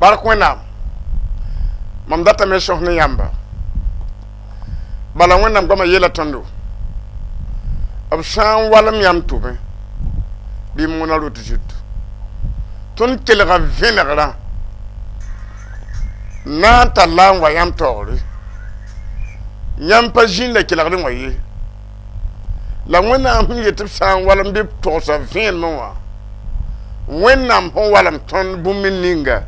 Bark Wẽnnaam mam datame sõs ne yãmba bala Wẽnnaam goamã yeela tõndo b sã n walem yãmb tʋmẽ bɩ moona rot zutu tõnd kelga vẽnegrã na n tall-la n wa yãmb taoore yãmb pa zĩnda kelgd n wa ye la Wẽnnaam sẽn yet tɩ b sã n walem bɩ b togsa vẽenemẽ wã Wẽnnaam sẽn walem tõnd bũmb ninga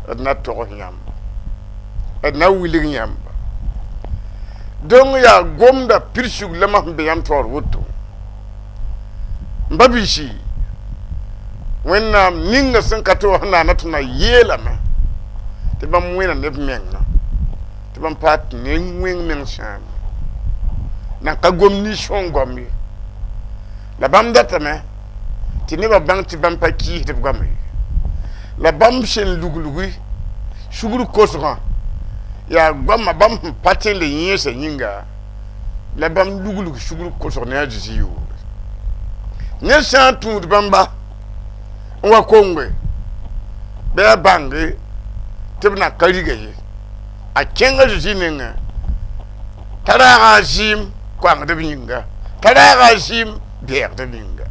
d na togs yãmba d na wilg yãmba donc yaa gomda pirsug la mam sẽn be yãmb taoor woto n ba biisi Wẽnnaam ninga sẽn ka tɩ wa sẽn naana tɩ na yeelame tɩ bãmb wẽna neb menga tɩ bãmb pa tɩ ne wẽng meng sãame nan ka gom nin-sõng goam ye la bãmb datame tɩ nebã bãng tɩ bãmb pa kiisd b goama ye la bãmb sẽn luglugi sugr kosgã yaa goamã bãmb sẽn pa tẽnd yẽesã yĩnga la bãmb luglug sugr kosg ne a Zezi yʋʋre ned sã n tũud bãmba n wa konge bɩ a bãnge tɩ b na ka riga ye a kẽnga Zezi nengẽ t'a raaga a zɩɩm koangd b yĩnga t'a raaga a zɩɩm bɛɛgd b yĩnga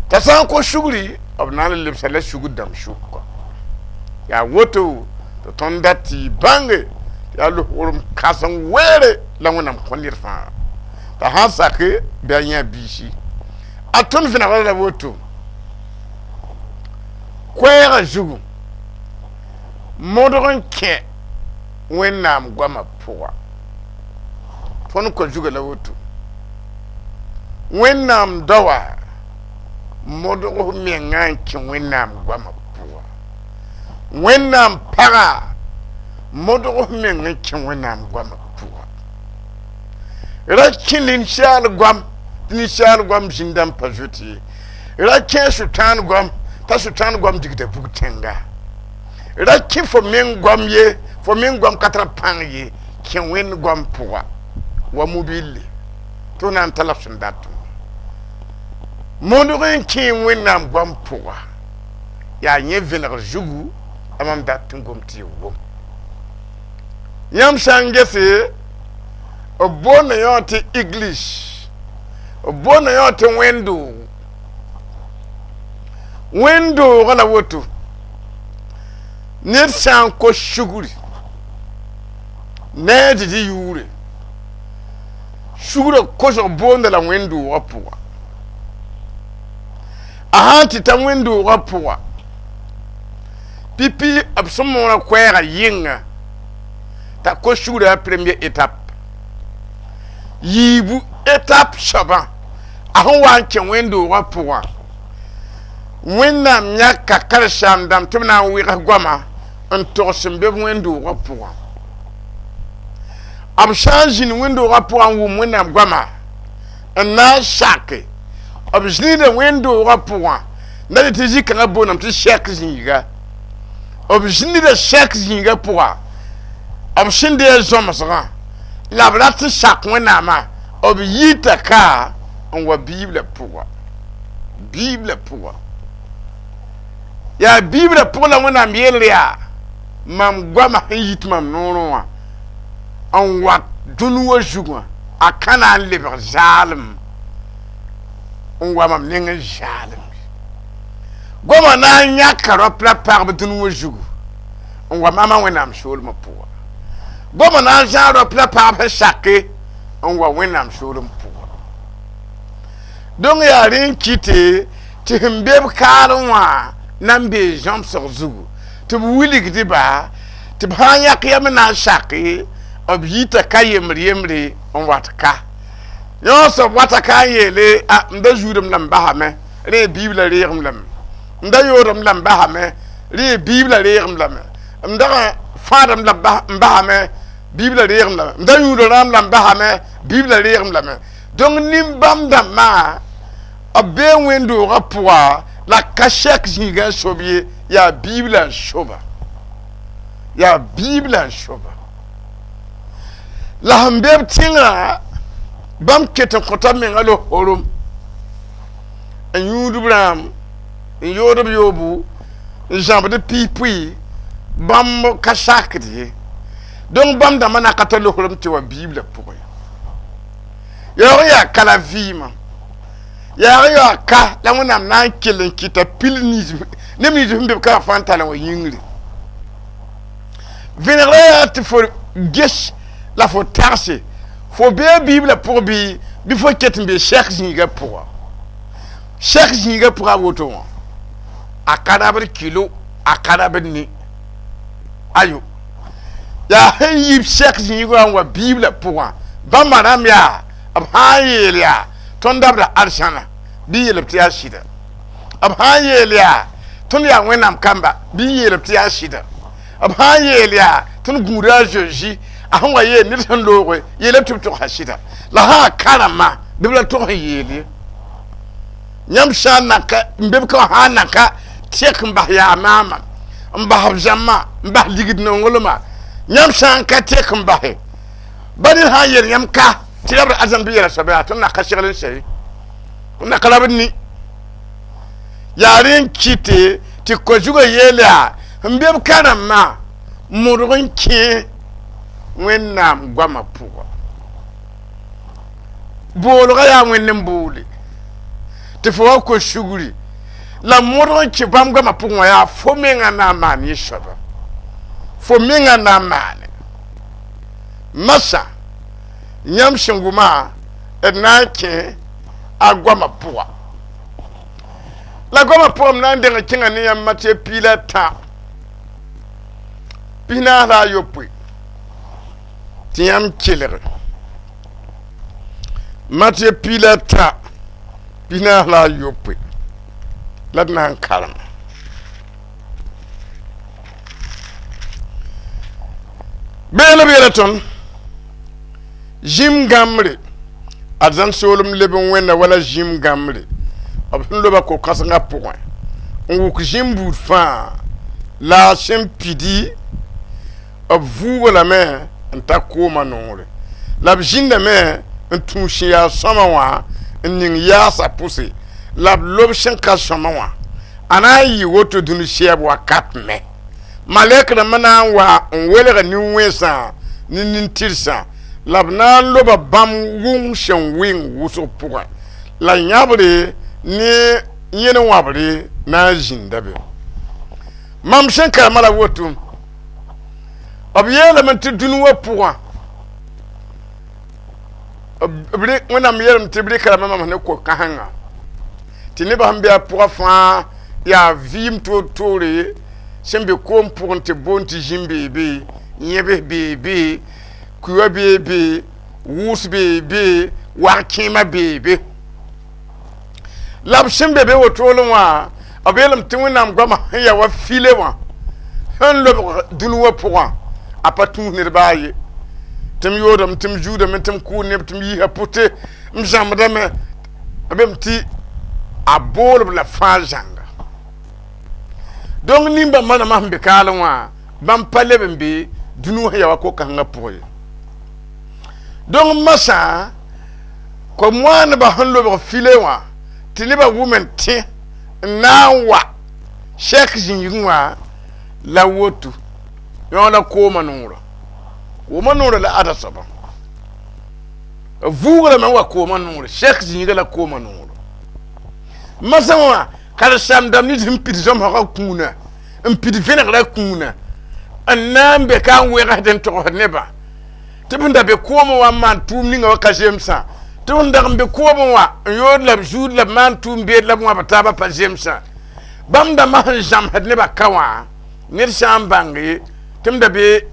t'a sã n kos sugri b na n lebsa la sugr dãmb sʋka yaa woto tɩ tõnd dat tɩ y bãnge yaa los-wʋrem kãsem weere la Wẽnnaam kõ ned fãa t'a sã n sake bɩ a yã biisi a tõnd vẽnegra la woto koɛɛgã zugu modg n kẽ Wẽnnaam goamã pʋga tõnd kõ zuga la woto Wẽnnaam daoa modg f mengã n kẽ Wẽnnaam goamã pʋga Wẽnnaam paga modg f meng n kẽ Wẽnnaam goamã pʋga ra kẽ ninsaal goam tɩ ninsaal goam zĩndã n pa zoet ye ra kẽ sʋtãan goam t'a sʋtãan goam digda bug tẽnga ra kẽ fo meng goam ye fo meng goam ka tara pãng ye kẽ Wẽnd goam pʋga wa mobile tɩ f na n tala f sẽn dat modg n kẽ Wẽnnaam goam pʋga yaa yẽ vẽnegr zugu la mam dat tɩ n gom tɩ y wʋm yãmb sã n gese b boonda yõ tɩ église b boonda yõ tɩ wẽnd-doog wẽnd-doogã la woto ned sã n kos sugri ne a Zezi yʋʋre sugrã kosg boonda la wẽnd-doogã pʋga a sã n tɩ ta wẽnd-doogã pʋga pipi b sẽn moona koɛɛgã yɩnga t'a kos sugrã a première étape yiibu étape soabã a sẽn wa n kẽ wẽnd-doogã pʋgã Wẽnnaam yãka karen-saam dãmb tɩ b na n wɩgs goamã n togs n be b wẽnd-doogã pʋgã b sã n zĩnd wẽnd-doogã pʋgã n wʋm Wẽnnaam goamã n na n sake b zĩnda wẽnd-doogã pʋgã na dɩ tɩ zĩ-kãngã boondame tɩ sɛk zĩiga b zĩnda sɛk zĩiga pʋga b sẽn dee zõmsgã la b rat n sak Wẽnnaamã b yita ka n wa Biblã pʋga Biblã pʋga yaa Biblã pʋg la Wẽnnaam yeel yaa mam goamã sẽn yit mam noorẽ wã n wat dũni wã zugã a ka na n lebg zaalem n wa mam nengẽ zaalem goamã na n yãka raop la pagb dũni wã zugu n wa mama Wẽnnaam soolmã pʋga goamã na n zãag raop la pagb sẽn sake n wa Wẽnnaam soolem pʋga donc yaa rẽ n kɩte tɩ sẽn be b kaalẽ wã na n bee zãmsg zugu tɩ b wilgd-ba tɩ b sã n yãk yam n na n sake b yita ka yembr yembre n wat ka yõ soab wata ka n yeele a m da zuudem la m basame rẽ Biblã reegem lame m da yoodem la m basame rẽ Biblã reegem lame m dag fãadem la m basame Biblã reegem lame m da yũud rãam la m basame Biblã reegem lame donc nin-bãmb dãmbã b bee wẽnd-doogã pʋga la ka sɛk zĩigã n sob ye yaa Biblã n soba yaa Biblã n soba la sẽn be b tẽngã bãmb ket n kõta b menga los-forom n yũud b rãam n yood b yoobo n zãbd pii-pʋɩ bãmb ka sakd ye donc bãmb dãmbã na ka ta losrem tɩ wa Biblã pʋgẽ yaoog n yaa ka la vɩɩmã yaag n yaa ka la Wẽnnaam na n kell n kɩta pil nins neb nins sẽn be b ka fãa n tall n wa yĩngri vẽnegrã yaa tɩ fo ges la fo tagse fo bee Biblã pʋgẽ bɩ fo ket n be sɛk zĩigã pʋga sɛk zĩigã pʋga a woto wã a ka rabd kilo a ka rabd ne ayo yaa sẽn yib sɛk zĩigã n wa Biblã pʋgã bãmba rãmb yaa b sã n yeel yaa tõnd dabda arzãna bɩ yeel b tɩ yaa sɩda b sã n yeel yaa tõnd yaa Wẽnnaam kamba bɩ yeel b tɩ yaa sɩda b sã n yeel yaa tõnd gũuda a Zeezi a sẽn wa yeel ned sẽn looge yeel b tɩ b togsa sɩda la sã n karema bɩ b la tog n yeel ye yãmb sã n na ka n be b ka wã sã n na ka tɛk n bas yaa maama n bas b zãmbã n bas ligd nonglmã yãmb sã n ka tɛk n base ba ned sã n yeel yãmb ka tɩ rabd arzãn bɩ yeela soaba yaa tõnd na ka segl n sɛ ye tõnd na ka rabd ni yaa rẽ n kɩte tɩ ko-zugã yeel yaa n be b karembã modg n kẽ Wẽnnaam goamã pʋga boolgã yaa Wẽnd n boole tɩ fo wa kos sugri la modg n kẽ bãmb goamã pʋgẽ wã yaa fo mengã na n maan yẽ soaba fo mengã na n maane masã yãmb sẽn wʋma d na n kẽ a goamã pʋga la goamã pʋgã m na n deng kẽngã ne yãmb Matɩ 13 45 tɩ yãmb kelg Matɩ 13 45 la d na n karem bee la b yeela tõnd zĩm gãmbre arzãn soolem leb n wẽnda wala zĩm gãmbre b sẽn loba ko-kãsengã pʋgẽ n wʋk zĩm buud fãa la a sẽn pidi b vuuga lame n ta koomã noore la b zĩndame n tũus sẽn yaa sõma wã n ning yaasã pʋse la b lob sẽn ka sõma wã a na n yɩ woto dũni sɛɛb wakat me malɛk rãmbã na n wa n welga nin-wẽnsã ne nin-tɩrsã la b na n loba bãmb wʋng sẽn wɩng wʋsg pʋgẽ la yãbre ne yẽn wãbre na n zĩnda be mam sẽn karema la woto b yeelame tɩ dũni wã pʋgã Wẽnnaam yeelame tɩ b rɩka rãmbã mam ne ko-kãsenga tɩ nebã sẽn be a pʋgã fãa yaa vɩɩm toor-toore sẽn be koom pʋgẽ tɩ boond tɩ zĩm bee be yẽbs bee be kuiwã bee be wʋʋs bee be wag-kẽemã bee be la b sẽn be be wotoolẽ wã b yeelame tɩ Wẽnnaam goamã sẽn yaa wa file wã sẽn lobg dũni wã pʋgã a pa tũus ned baa ye tɩ m yoodame tɩ m zuudame tɩ m kʋʋd neb tɩ m yiisa pʋte m zãmbdame b beem tɩ a boolb la fãa zãnga donc nin-bãmbã rãmbã sẽn be kaalẽ wã bãmb pa leb n be dũni wã sẽn yaa wa ko-kãsengã pʋgẽ ye donc masã ko-moanebã sẽn lobg file wã tɩ nebã wʋm n tẽ n na n wa sɛk zĩigẽ wã la woto yõ la koomã noorã koomã noorã la ada soabã vuugrame n wa koomã noore sɛk zĩigã la koomã noorã masã wã karen-saam-dãmb nins sẽn pid zãmsgã kũuna n pid vẽnegrã kũuna n na n be ka n wegsd n togsd nebã tɩ b sẽn da be koomẽ wã n maan tʋʋm ninga wa ka zemsã tɩ b sẽn dag n be koomẽ wã n yood la b zuud la b maan tʋʋm beed la b wãb taabã pa zemsã bãmb dãmbã sẽn zãmsd nebã ka wã ned sã n bãnge tɩ m da be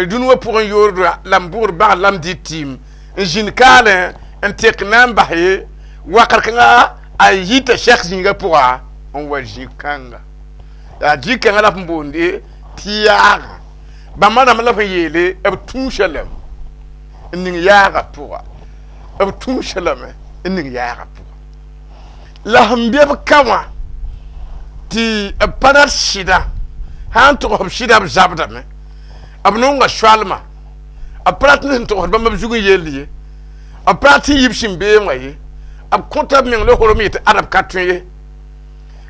dũni wã pʋgẽ yoorda la m bʋgd bagl la m dɩ tɩɩm n zĩnd kaalẽ n tek na n bas ye wakat kãnga a yita sɛk zĩigã pʋga n wa zĩ-kãnga yaa zĩ-kãngã la f n boonde tɩ yaagã bãmba rãmb la f n yeele b tũusa lame n ning yaagã pʋga b tũusa lame n ning yaagã pʋga la sẽn be b ka wã tɩ b pa rat sɩda sã n togs b sɩda b zabdame b nonga soalma b pa rat ne sẽn togsd bãmb b zug n yell ye b pa rat sẽn yib sẽn beẽ wã ye b kõta b meng la horem yetɩ ad b ka tõe ye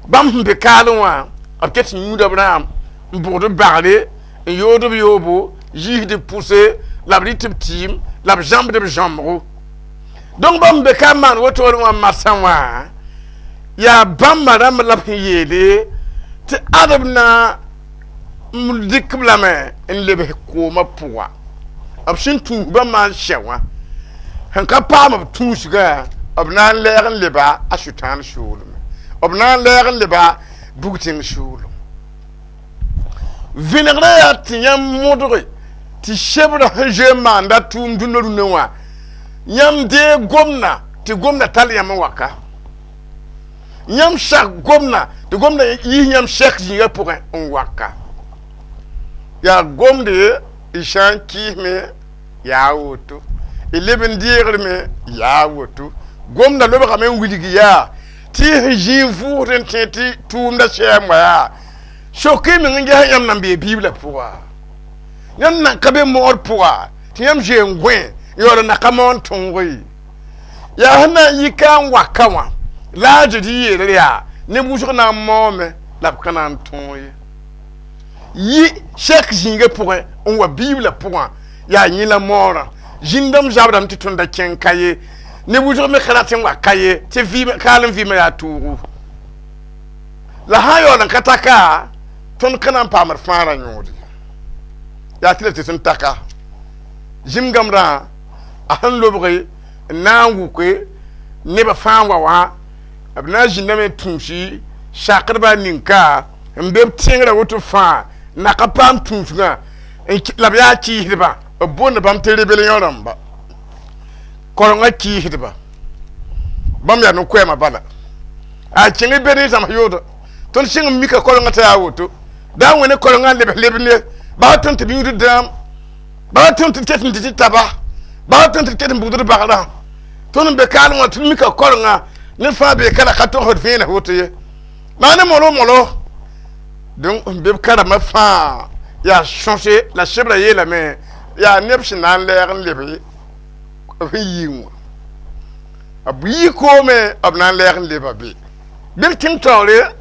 bãmb sẽn be kaalẽ wã B ket n yũuda b rãam n bʋgd b bagre n yood b yoobo yiisd b pʋse la b rɩt b tɩɩm la b zãmbd b zãmbgo. Donc bãmb be ka n maan woto wã masã wã yaa bãmba rãmb la b sẽn yeele tɩ adb na n dɩk b lame n lebs koomã pʋga b sẽn tũus bãmb maan sɛ wã sẽn ka paam b tũusgã b na n lɛɛg n leba a sʋtãan soolme b na n lɛɛg n leba bug-tẽng soolem vẽnegrã yaa tɩ yãmb modge tɩ sebrã sẽn zoe n maanda tʋʋm dũnna rũnã wã yãmb dee gomna tɩ gomna tall yãmb n waka yãmb sak gomna tɩ gomna yiis yãmb sɛk zĩigã pʋgẽ n waka yaa gomde y sã n kɩɩsme yaa woto y leb n deegdme yaa woto gomda lobgame n wilg yaa tɩ y sẽn zĩig n vʋʋsd n tẽ tɩ tʋʋmda sɛɛm wa yaa sok y meng n ges yãmb nan bee Biblã pʋga yãmb nan ka be mood pʋga tɩ yãmb zoe n gõe n yaool n na ka moon tõog ye yaa sẽn na n yi ka n waka wã la a Zezi yeelr yaa neb wʋsg na n maoome la b ka na n tõog ye yi sɛk zĩigã pʋgẽ n wa Biblã pʋgã yaa yẽ la moorã zĩndame zabdame tɩ tõnd da kẽng ka ye neb wʋsg me ka rat n wa ka ye tɩ kaal n vɩɩmã yaa toogo la sã n yaool n ka taka tõnd ka na n paamd fãarã yõode yaa tɩ la tɩ sẽn taka zĩm gãmbrã a sẽn lobge n na n wʋke nebã fãa n wa wã b na n zĩndame n tũusi sakdbã ninka n be b tẽngrã woto fãa na ka paam tũusgã la b yaa kɩɩsdbã b boond bãmb tɩ rebellion rãmba korengã kɩɩsdba bãmb yaa no-koɛɛmã bala a kẽng bed n zãms yooda tõnd sɩng n mika korengã t'a yaa woto daa wẽne korengã n lebs leb ne baa tõnd tɩ d yũud dãam baa tõnd tɩ d ket n dɩ tɩ taba baa tõnd tɩ d ket n bugd d bagrã tõnd n be kaalem wã tɩ d mika korengã ned fãa bee ka la ka togsd vẽenes woto ye maa ne molo molo donc n be b karembã fãa yaa sõse la sebra yeelame yaa neb sẽn na n lɛɛg n lebe b sẽn yii wã b yii koome b na n lɛɛg n leba be bɩ d kẽng taoore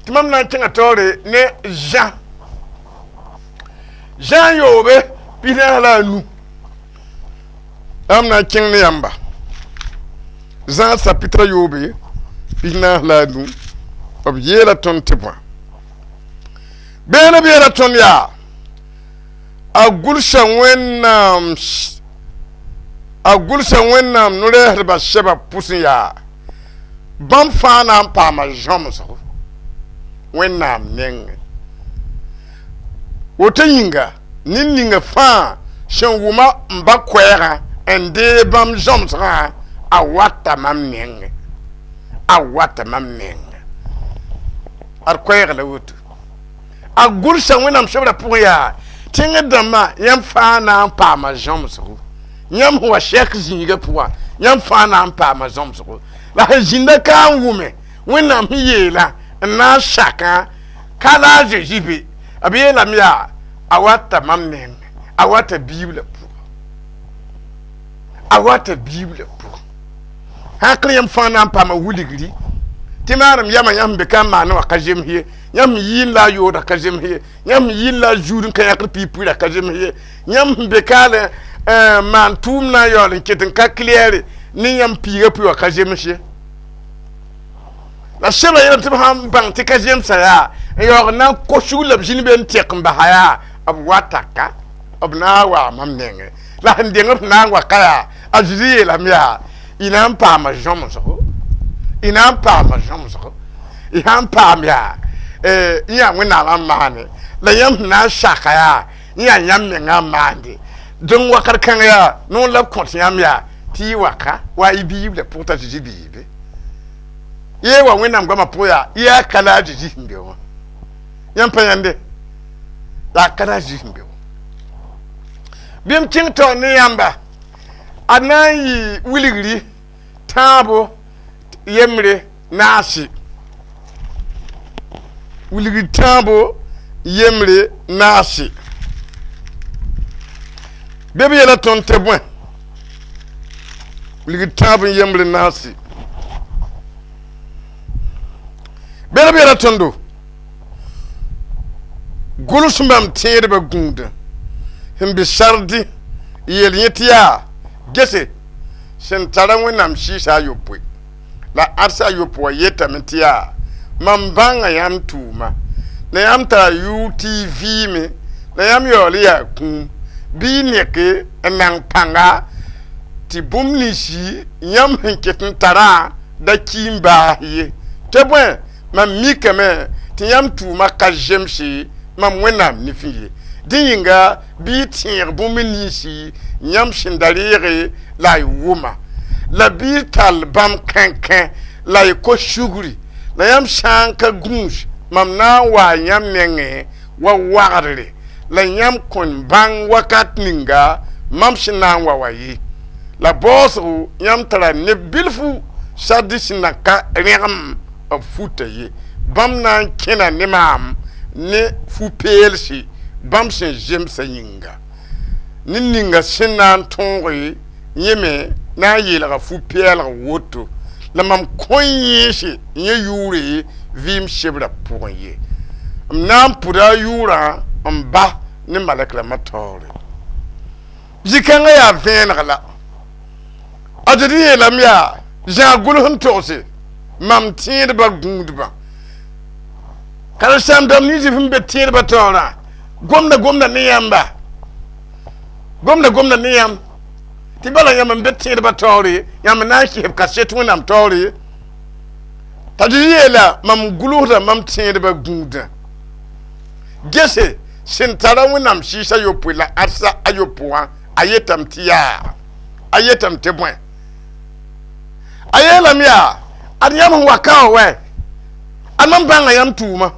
tɩ mam na n kẽngã taoore ne Zã Zã n yoobe 45 am na n kẽng ne yãmba Zã chapitre yoobe 45 b yeela tõnd tɩ bõe beene b yeela tõnd yaa a gʋlsa Wẽnnaam a gʋlsa Wẽnnaam no-rɛɛsdbã sɛba pʋsẽ yaa bãmb fãa na n paama zãmsgo Wẽnnaam nengẽ woto yĩnga ned ninga fãa sẽn wʋma n ba koɛɛgã n deeg bãmb zãmsgã a wata mam nengẽ a wata mam nengẽ ad koɛɛg la woto a gʋlsa Wẽnnaam sebra pʋgẽ yaa tẽng dãmbã yãmb fãa na n paama zãmsgo yãmb sẽn wa sɛk zĩigã pʋgã yãmb fãa na n paama zãmsgo la sẽn zĩnda ka n wʋme Wẽnnaam sẽn yeelã n na n sakã ka la a Zezi be b yeelame yaa a wata mam nengẽ a wata Biblã pʋgã a wata Biblã pʋgã sãkr yãmb fãa na n paama wilgri tɩ maarem yama yãmb be ka n maan wã ka zems ye yãmb yɩɩn la a yooda ka zems ye yãmb yɩɩn la a zuud n ka yãkd piig-puirã ka zems ye yãmb sẽn be kaal n maan tʋʋm na n yaool n ket n ka klɛɛre ne yãmb piigã pʋɩ wã ka zems ye la sebra yeelame tɩ b sãn bãng tɩ ka zemsa yaa n yaoog n na n kosg la b zĩnd be n tɛk n basa yaa b wata ka b na n waa mam nengẽ la sẽn deng b sẽn na n wa ka yaa a Zezi yeelame yaa y na n paama zãmsgo y na n paama zãmsgo y sã n paam yaa y yaa Wẽnnaamã n maane la yãmb sẽn na n saka yaa y yaa yãmb mengã n maande dõng wakat kãng yaa noor la b kõt yãmb yaa tɩ y waka wa y Biblã pʋg t'a Zezi biibe ye wa Wẽnnaam goamã pʋg yaa yaa ka la a Zezi sẽn be wã yãmb pa yãnde yaa ka la a Zezi sẽn be wã bɩ m kẽng taoor ne yãmba a na n yɩ wilgri tãabo yembre naase wilgri tãabo yembre naase bɩ b yeela tõnd tɩ bõe wilgr tãab n yembre naase bɩ b yeela tõndo Gʋls mam tẽedbã gũudã sẽn be Sardi yeel yẽ tɩ yaa gese sẽn tara Wẽnnaam sɩɩs a yopoe la ãdsa a yopoe wã yetame tɩ yaa mam bãnga yãmb tʋʋma la yãmb tara yʋʋr tɩ y vɩɩme la yãmb yaool yaa kũum bɩ y neke n nan pãnga tɩ bũmb ninsi yãmb sẽn ket n tarã da ki n baas ye tɩ bõe mam mikame tɩ yãmb tʋʋma ka zemse mam Wẽnnaam nifẽ ye dẽ yĩnga bɩ y tẽeg bũmb ninsi yãmb sẽn da reege la y wʋma la bɩ y tall bãmb kãnkã la y kos sugri la yãmb sã n ka gũus mam na n waa yãmb nengẽ wa wagdre la yãmb kõn bãng wakat ninga mam sẽn na n wa wa ye la baoosgo yãmb tara neb bilfu Sardi sẽn na ka rẽgem b futa ye bãmb na n kẽna ne maam ne fu-peelse bãmb sẽn zemsã yĩnga ned ninga sẽn na n tõoge yẽ me na n yeelga fu-peelg woto la mam kõn yẽese yẽ yʋʋre vɩɩm sebrã pʋgẽ ye m na n pʋda a yʋʋrã n ba ne malɛk rãmbã taoore zĩ-kãngã yaa vẽeneg la a Zezi yeelame yaa zã gʋls n togse mam tẽedbã gũudbã karen-saam dãmb nins sẽn be tẽedbã taoorã gomda gomda ne yãmba gomda gomda ne yãmb tɩ bala yãmb n be tẽedbã taoore yãmb na n kɩsb kaset Wẽnnaam taoore t'a Zezi yeela mam gʋlsda mam tẽedbã gũudã gese sẽn tara Wẽnnaam sɩɩs a yopoe la ãdsa a yopoe wã a yetame tɩ yaa a yetame tɩ bõe a yeelame yaa ad yãmb sẽn wa ka wã wɛ ad mam bãnga yãmb tʋʋma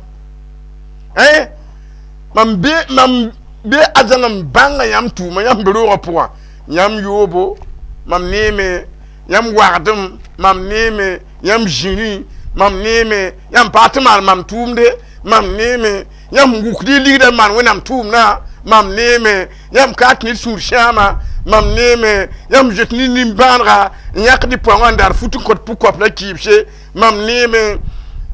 mam be arzãn n bãnga yãmb tʋʋma yãmb be roogã pʋgã yãmb yoobo mam neeme yãmb wagdem mam neeme yãmb zĩrĩ mam neeme yãmb paag tɩ maan mam tʋʋmde mam neeme yãmb wukd y ligdã n maan Wẽnnaam tʋʋmdã mam neeme yãmb ka tɩ ned sũur sãama mam neeme yãmb zoet ne nimbãanega n yãkd y paoongã n daar fut n kõt pʋ-koap la kɩɩbse mam neeme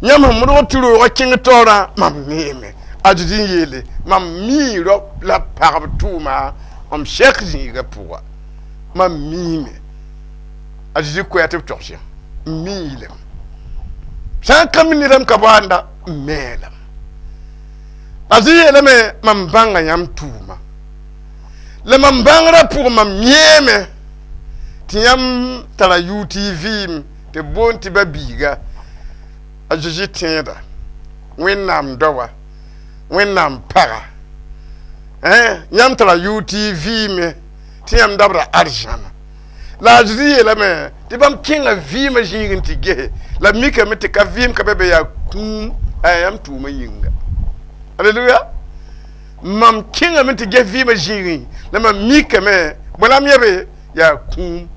yãmb sẽn modg tɩ roogã kẽng taoorã mam neeme a Zezi n yeele mam mii rao la pagb tʋʋma m sɛk zĩigã pʋga mam miime a Zezi koɛɛ tɩ b togsẽ n miilame sã n ka mi nedame ka baanda n meelame a Zezi yeelame mam bãnga yãmb tʋʋma la mam bãngrã pʋgẽ mam yẽeme tɩ yãmb tara yʋʋr tɩ y vɩɩm tɩ b boond tɩ ba biiga a Zezi tẽeda Wẽnnaam daoa Wẽnnaam paga yãmb tara yʋʋr tɩ y vɩɩme tɩ yãmb dabda arzãna la a Zezi yeelame tɩ bãmb kẽnga vɩɩmã zĩig n tɩ gese la b mikame tɩ ka vɩɩm ka be be yaa kũum a yaa yãmb tʋʋmã yĩnga aleluya mam kẽngame tɩ ges vɩɩmã zĩigẽ la mam mikame bõe la m yã be yaa kũum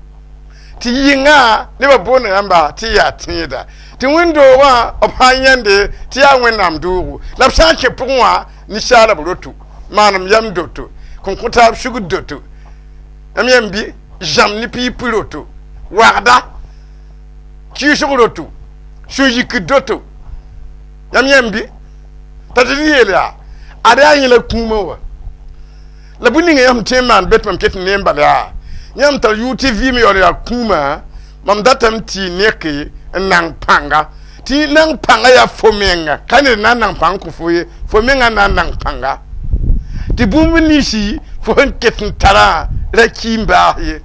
tɩ yɩngã nebã boonda yãmba tɩ yaa tẽeda tɩ wẽn-doogã b sã n yãnde tɩ yaa Wẽnnaam doogo la b sã n kẽ pʋgẽ wã ninsaala b roto maanem yam doto kõn kõ taab sugr doto yãmb yãmb bɩ zãm ne piip roto wagda kɩɩsg roto sũ-yikd doto yãmb yãmb bɩ t'a Zezi yeel yaa ad yaa yẽ la kũumã wa la bũmb ninga yãmb tõe n maan be tɩ mam ket n ne n bala yaa yãmb tar yʋʋr tɩ vɩɩm yaool yaa kũumã mam datame tɩ y neke n nan pãnga tɩ nan pãnga yaa fo menga ka ned na n nan pãng kõ fo ye fo menga na n nan pãnga tɩ bũmb ninsi fo sẽn ket n tarã ra ki n baas ye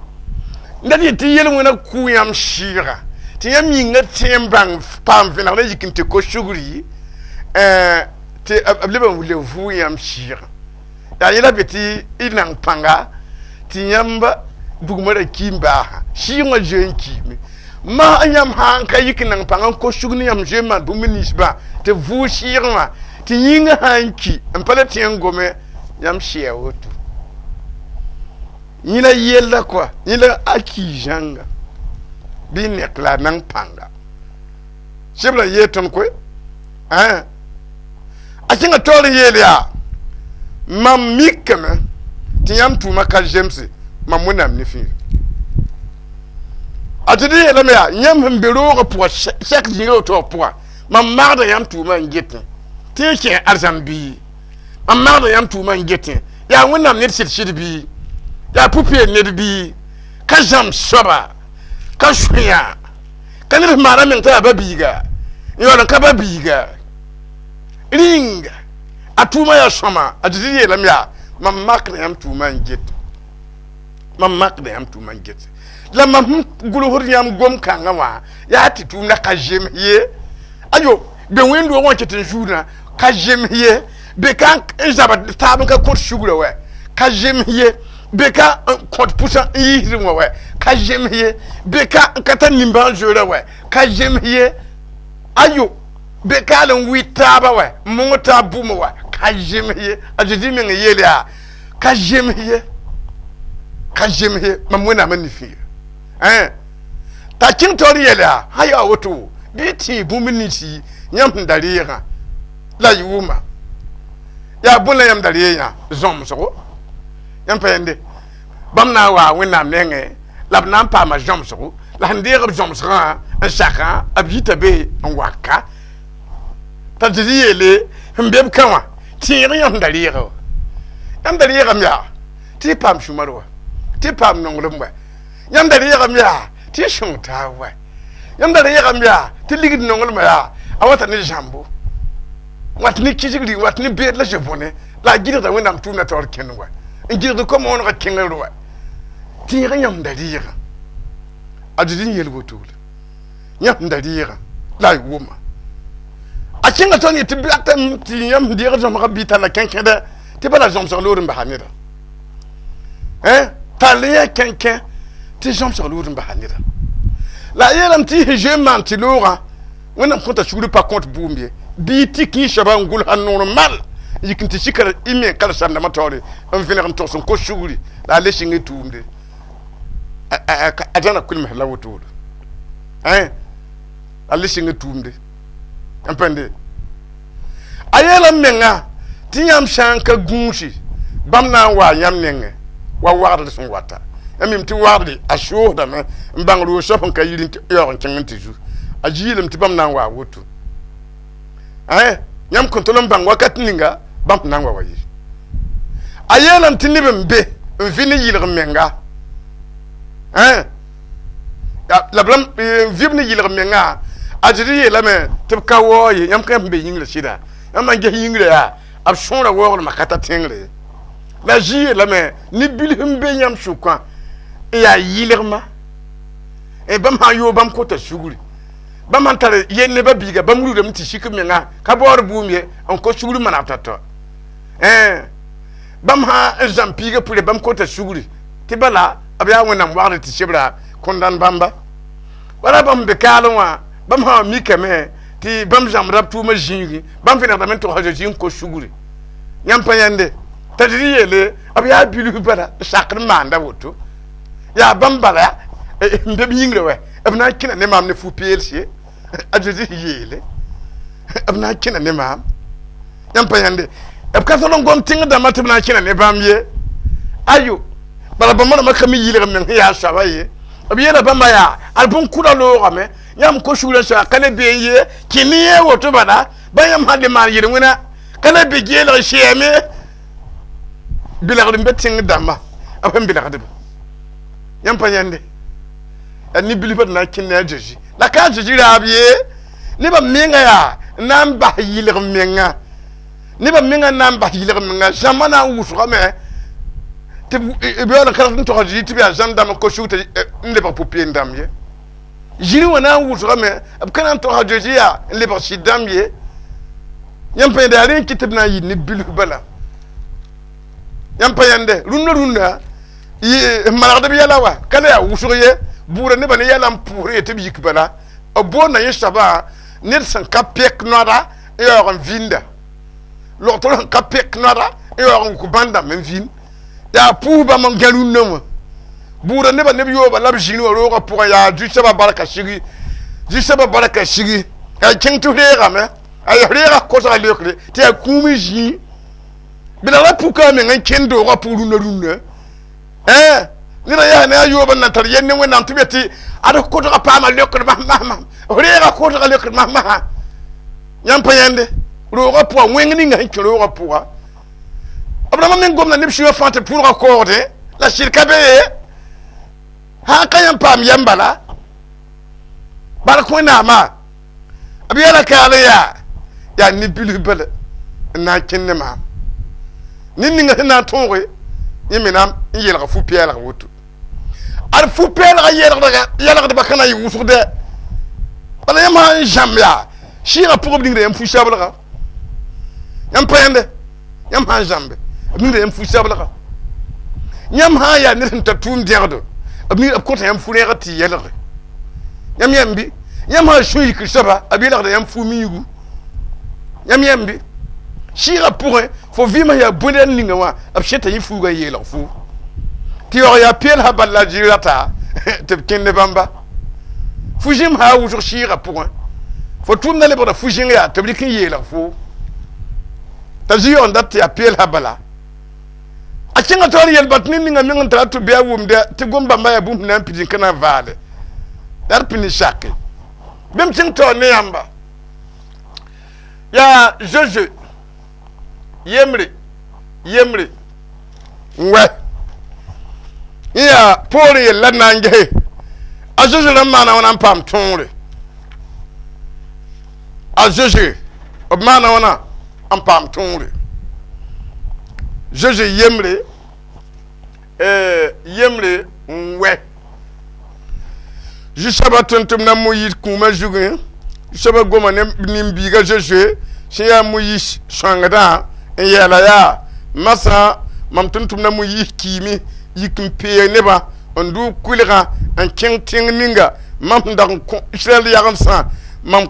n dat yet tɩ yel-wẽna kʋ yãmb sɩɩga tɩ yãmb yĩngã tẽ n bãng paam vẽneg la yik n tɩ ko sugri tɩ b leb n le vʋʋ yãmb sɩɩgã yaa yẽla be tɩ y nan pãnga tɩ yãmb bugmã ra ki n baasã sɩɩgã zoe n kiime ma yãmb sã n ka yik n nan pãng n kos sug ne yãmb zoe n maan bũmb ninsbã tɩ vʋʋ sɩɩgẽ wã tɩ yĩngã sã n ki n pa le tẽ n gome yãmb sɩa woto yẽ la yella kɔa yẽ la a kii zãnga bɩ nek la a nan pãnga sebrã yee tõnd koe a kẽnga taoor n yeel yaa mam mikame tɩ yãmb tʋʋma ka zemse mam Wẽnnaam ne fĩira a Zezi yeelame yaa yãmb sẽn be roogã pʋgã sɛk zĩiga woto wã pʋgã mam magda yãmb tʋʋmã n getẽ tɩ y kẽ arzãn bii Mam magda yãmb tʋʋmã n getẽ yaa Wẽnnaam ned sɩd-sɩd bɩ yaa pʋ-peel ned bɩ ka zãms soaba ka sõya ka ned sẽn maana meng t'a yaa ba-biiga n yaool n ka ba-biiga rĩnga a tʋʋmã yaa sõma a Zezi yeelame yaa mam makda yãmb tʋʋmã n get mam makda yãmb tʋʋmã n get la mam sẽn gʋlsd yãmb gom-kãngã wã yaa tɩ tʋʋmdã ka zems ye ayo be wẽnd-doogã wã ket n zuudã ka zems ye be ka n zab taab n ka kõt sugrã wɛ ka zems ye be ka n kõt pʋsã n yiisd wã wɛ ka zems ye be ka n ka tar nimbãan-zoeerã wɛ ka zems ye ayo be ka n wɩ taaba wɛ n mong taab bʋʋmã wɛ ka zems ye a Zezi meng yeel yaa ka zems ye ka zems ye mam Wẽnnaamã nifẽ ye t'a kẽng taoor yɛl yaa sã yaa woto bɩ tẽe bũmb ninsi yãmb sẽn da reegã la y wʋma yaa bõe la yãmb da reeg yã zãmsgo yãmb pa yẽnde bãmb na n waa Wẽnnaam nengẽ la b na n paama zãmsgo la sẽn deeg b zãmsgã n sakã b yita be n waka t'a Zezi yeele sẽn be b ka wã tẽeg yãmb sẽn da reega wa yãmb da reegame yaa tɩ y paam sũmar wa tɩ y paam nonglem wa yãmb da reegame yaa tɩ y sõng taab wa yãmb da reegame yaa tɩ ligd nonglmã yaa a wata ne zãmbo wat ne kisgri wat ne beed la ze-bõne la a gɩdgda Wẽnnaam tʋʋmdã taoor kẽnd wa n gɩdgd kom-wõnegã kẽngr wa tẽeg yãmb da reegã a Zezi n yeel woto yãmb da reegã la y wʋma a kẽnga tõnd yetɩ tɩ yãmb sẽn deeg zãmsgã bɩ talla kẽnkẽdɛ tɩ bala zãmsg loor n basa neda tall yã kẽnkẽ tɩ zãmsg loor n basa neda la a yeelame tɩ y sẽn zoe n maan tɩ loogã Wẽnnaam kõta sugr pa kõt bʋʋm ye bɩ tɩ kẽ soaba n gʋlsa normal n yik n tɩ sika y meng karen-saamdãmbã taoore n vẽneg n togs n kos sugri la a le sɩng y tʋʋmde a zãna kʋlms la wotode a le sɩng y tʋʋmde n pẽnde a yeelame menga tɩ yãmb sã n ka gũusi bãmb na n waa yãmb nengẽ wa wagdr sẽn wata yãmb mim tɩ wagdre a soosdame n bãng roog soab sẽn ka yir n yaoog n kẽng n tɩ zu a yiilame tɩ bãmb na n waa woto yãmb kõn tol n bãng wakat ninga bãmb sẽn na n wa wa ye a yeelame tɩ neb n be n vɩ ne yɩlg menga la b vɩb ne yɩlg menga a Zezi yeelame tɩ b ka waoog ye yãmb ka yãmb sẽn be yĩngrã sɩda yãmb na n ges yĩngrã yaa b sõora waoogrmã ka ta tẽngre la Zĩ yeelame ne bilf n be yãmb sʋkã n yaa yɩlgmã bãmb sã n yoog bãmb kota sugri bãmb sãn tar yell ne ba-biiga bãmb rugdame tɩ sik b menga ka baood bʋʋm ye n kos sugr maneg tao-tao bãmb sã n zãmb piigã pʋre bãmb kota sugri tɩ bala b yaa Wẽnnaam wagdr tɩ sebra kõn-dãn bãmba wala bãmb be kaalẽ wã bãmb sã mikame tɩ bãmb zãmbda b tʋʋmã zĩigi bãmb vẽnegdame n togsa Zezi n kos sugri yãmb pa yãnde t'a Zezi yeele b yaa bilf bala n sakd n maanda woto yaa bãmb bala n be b yĩngrã wɛ b na n kẽna ne maam ne fu-peels ye a Zezi yeele b na n kẽna ne maam yãmb pa yãnde b ka tol n gom tẽng dãmbã tɩ b na n kẽna ne bãmb ye ayo bala bãmb rãmbã ka mi yɩlg meng sẽn yaa soaba ye b yeela bãmba yaa ad bõn-kʋda loogame yãmb kos sugrã soa ka le be n ye kẽ ne yẽ woto bala ba yãmb sã le maan yel-wẽna ka le be geelg sɛɛme belgd n be tẽng dãmbã b sẽn belgdba yãmb pa yãnde yaa ne-bilfã d na n kẽnd ne a Zezi la ka a Zezi raab ye nebã menga yaa n na n bas yɩlg menga nebã menga n na n bas yɩlg menga zãmbã na n wʋsgame tɩ b yaool n ka rat n tog a Zezi tɩ b yaa zãmb dãmb n kos sugr tɩ n lebg pʋ-peend dãmb ye zĩri wã na n wʋsgame b ka na n tog a Zezi yaa n lebg sɩd dãmb ye yãmb pa yẽnde yaa rẽ n kɩt tɩ b na n yɩ ne bilf bala yãmb pa yãnde rũndã rũndã n manegd b yɛla wa ka le yaa wʋsg ye bʋʋra nebã ne yɛla n pʋʋsr ye tɩ b yik bala b boonda yẽ soabã ned sẽn ka pek noada n yaoog n vĩnda logtr sẽn ka pek noada n yaoog n wʋk bãn dãmb n vĩnd yaa pʋʋs bãmb n gã rũndã wã bʋʋra nebã neb yooba la b zĩri wã roogã pʋgẽ yaa zu-soabã barka sigi zu-soabã barka sigi a kẽng tɩ reegame a reega kosga leokre tɩ yaa kũum n zĩi bɩ la puka a meng n kẽnd doogã pʋg rũndã rũndã neda yaa ne a yoob n na tar yell ne Wẽnnaam tɩ b yetɩ ad kosga paama leokr masmasma reega kosga leokr masmasã yãmb pa yãnde roogã pʋga wẽng ninga sẽn kẽ roogã pʋga B rãmbã meng gomda neb sũyã fãa tɩ pʋʋlgã koogdẽ la sɩd ka be ye sã n ka yãmb paam yɛm bala bark Wẽnnaamã b yɛla kaal n yaa ne-bilf bala n na n kẽnd ne maam ned ninga sẽn na n tõoge yẽ me na n yelga fu-pɛɛlg woto ad fu-pɛɛlgã yɛlgdbã ka na n yɩ wʋsg dɛ bala yãmb sã n zãmb yaa sɩɩgã pʋgã b ningda yãmb fu-sablga yãmb pa yãnde yãmb sã n zãmbe b ningda yãmb fu-sablga yãmb sã n yaa ned sẽn tar tʋʋm dẽgdo b kõta yãmb fu-rẽegr tɩ yɛlge yãmb yãmb bɩ yãmb sã n sũ yikr soaba b yelgda yãmb fu-miigu yãmb yãmb bɩ sɩɩgã pʋgẽ fo vɩɩmã yaa bõe ninga wã b sẽta yẽ fuugã n yeelg fuu tɩ yaoog yaa peel sã bal la zɩ rata tɩ b kẽnd ne bãmba fu-zẽm sã a wʋsg sɩɩgã pʋgẽ fo tʋʋmdã lebgda fu-zẽng yaa tɩ b rɩk n yeelg foo t'a zĩ yaoog n dat tɩ yaa peel sã bala a kẽnga taoor yel bat ned ninga meng n tara tɩ bɩ a wʋmdɛ tɩ gom-bãmba yaa bũmb na n pid n ka na n vaale la d pĩnd sake bɩ m kẽng taoor ne yãmba yaa zoe-zoe yembre yembre n wɛ yẽ yaa poorẽ yella d na n gese a zoe-zoe rãmb maana wãna n paam tõogre a zoe-zoe b maana wãna n paam tõogre zoe-zoe yembre yembre n wɛ zu-soabã tʋm-tʋmdã Moyiis kũumã zugẽ zu-soabã goma ne nin-biiga zoe-zoe sẽn yaa Moyiis sõangdã n yɛɛla yaa masã mam tʋm-tʋmdã Moyiis kiime yik n peeg nebã n dʋʋg kʋɩlgã n kẽng tẽng ninga mam sẽn dag n kõ Israɛl yagemsã mam